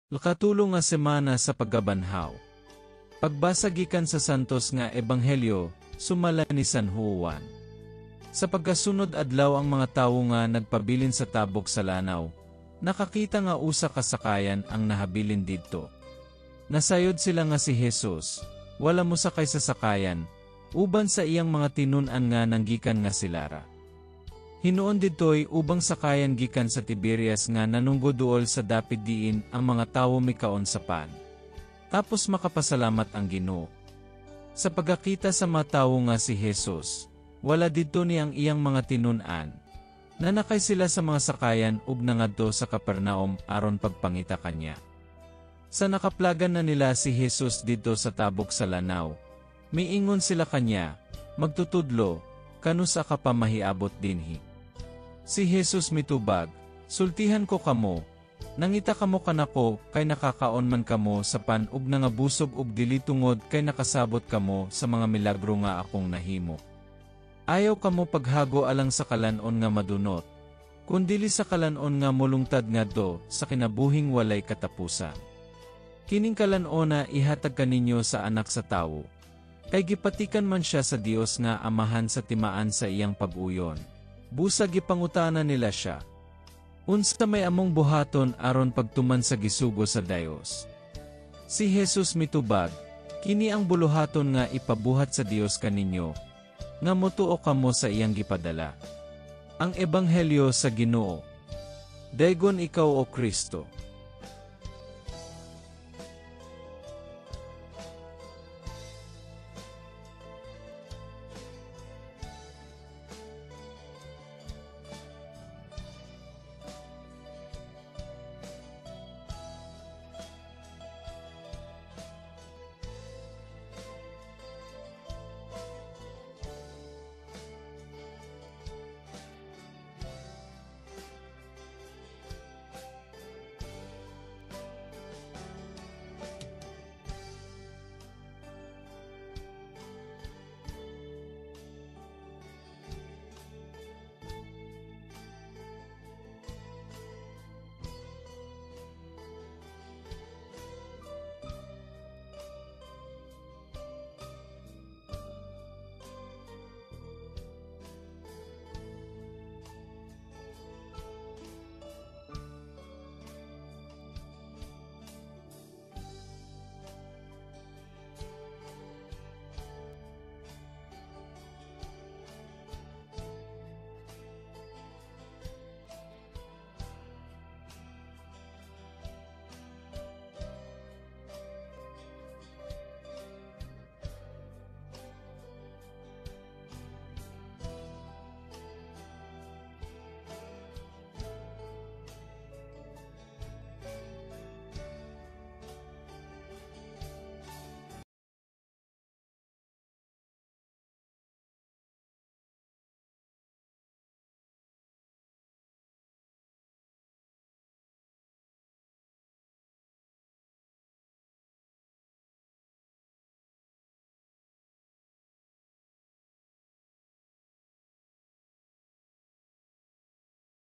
Ikatulo nga semana sa pagkabanhaw. Pagbasa gikan sa Santos nga Ebanghelyo, sumala ni San Juan. Sa pagkasunod adlaw, ang mga tawo nga nagpabilin sa tabok sa lanaw, nakakita nga usa ka sakayan ang nahabilin didto. Nasayod sila nga si Jesus, wala mosakay sa sakayan, uban sa iyang mga tinun-an nga nanggikan nga silara. Hinuon didto'y ubang sakayan gikan sa Tiberias nga nanunggo duol sa dapit diin ang mga tawo mikaon sa pan tapos makapasalamat ang Ginoo. Sa pagkakita sa mga tawo nga si Jesus, wala didto ni ang iyang mga tinun-an, nanakay sila sa mga sakayan ug nangadto sa Capernaum aron pagpangita kanya. Sa nakaplagan na nila si Jesus didto sa tabok sa lanaw, miingon sila kanya, "Magtutudlo, kanusa ka pa mahiabot dinhi?" Si Jesus mitubag, "Sultihan ko kamo, nangita kamo kanako kay nakakaon man kamo sa pan ug nangabusog ug dili tungod kay nakasabot kamo sa mga milagro nga akong nahimo. Ayaw kamo paghago alang sa kalan-on nga madunot, kundili sa kalan-on nga molungtad ngadto sa kinabuhing walay katapusan. Kining kalan-ona ihatag kaninyo sa Anak sa Tawo, kay gipatikan man siya sa Dios nga Amahan sa timaan sa iyang pag-uyon." Busa gipangutana nila siya, "Unsa may among buhaton aron pagtuman sa gisugo sa Dios?" Si Jesus mitubag, "Kini ang buluhaton nga ipabuhat sa Dios kaninyo, nga motuo kamo sa iyang gipadala." Ang Ebanghelyo sa Ginoo. Daygon ikaw, O Kristo.